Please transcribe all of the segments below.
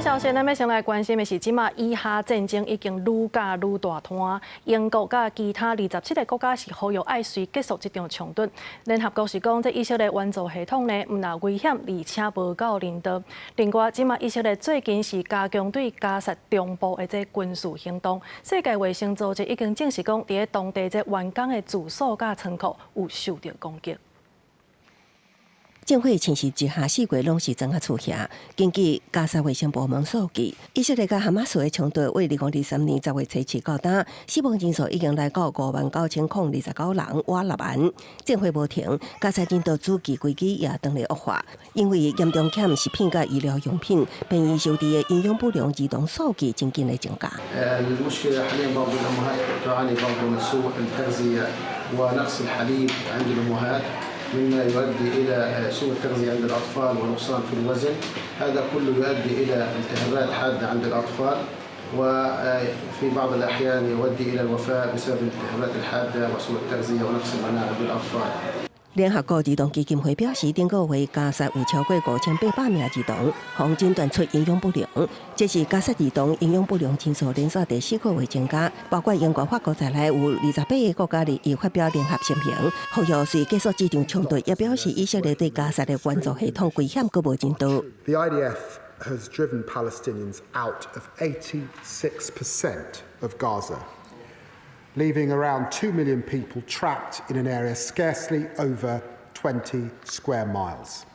消息，咱欲先來關心的是，這馬以哈戰爭已經愈攪愈大攤。英國佮其他27個國家是呼籲愛隨結束這場衝突。聯合國是講，這以色列援助系統呢，毋但危險，而且無夠人道。另外，這馬以色列最近是加強對加薩中部的這軍事行動。世界衛生組織已經證實講，佇咧當地這員工的住所佮倉庫有受著攻擊。戰火侵襲之下，四界攏是莊仔厝遐。根據加薩衛生部門數據，以色列佮哈馬斯的衝突為2023年10月初七到今，死亡人數已經來到59,029人，倚6萬。戰火無停，加薩人道主義危機也當咧惡化，因為嚴重欠食品佮醫療用品，便宜收治的營養不良兒童數據真緊咧增加。 المشكلة حاليا برضو الأمهات تعاني برضو من سوء التغذية ونقص الحليب عند الأمهات، مما يؤدي إلى سوء التغذية عند الأطفال ونقصان في الوزن. هذا كله يؤدي إلى التهابات حادة عند الأطفال، وفي بعض الأحيان يؤدي إلى الوفاة بسبب الالتهابات الحادة وسوء التغذية ونقص المناعة عند الأطفال. 聯合國兒童基金會表示，頂個月加薩有超過5800名兒童予診斷出營養不良，這是加薩兒童營養不良人數連續第四個月增加。包括英國、法國在內，有28個國家日發表聯合聲明，呼籲隨結束這場衝突，也表示以色列對加薩的援助系統危險閣無人道。 The IDF has driven Palestinians out of 86% of Gaza, leaving around 2 million people trapped in an area scarcely over 20 square miles.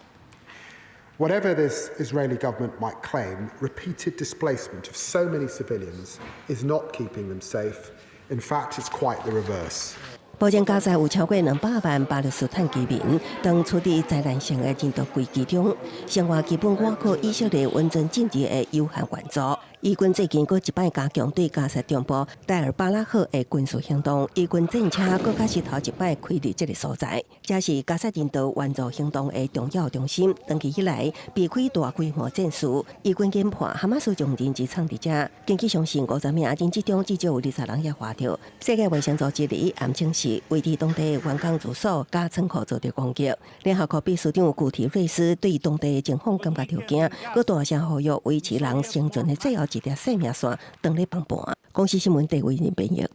Whatever this Israeli government might claim, repeated displacement of so many civilians is not keeping them safe. In fact, it's quite the reverse. 目前加薩有超過200萬巴勒斯坦居民，當處佇災難性的人道危機中，生活基本倚靠以色列穩陣進入的有限援助。以軍最近閣一擺加強對加薩中部代爾巴拉赫的軍事行動，以軍戰車閣較是頭一擺開入這个所在，這是加薩人道援助行動的重要中心。長期以來避開大規模戰事，以軍研判哈馬斯將人質藏佇遮，根據相信50名人質中至少有20人猶活著。世界衛生組織日暗證實，位佇當地員工住所佮倉庫遭著攻擊。聯合國秘書長古提瑞斯對當地的情況感覺著驚，閣大聲呼籲維持人生存的最後一條生命線，當咧崩盤。公視新聞地位人編譯。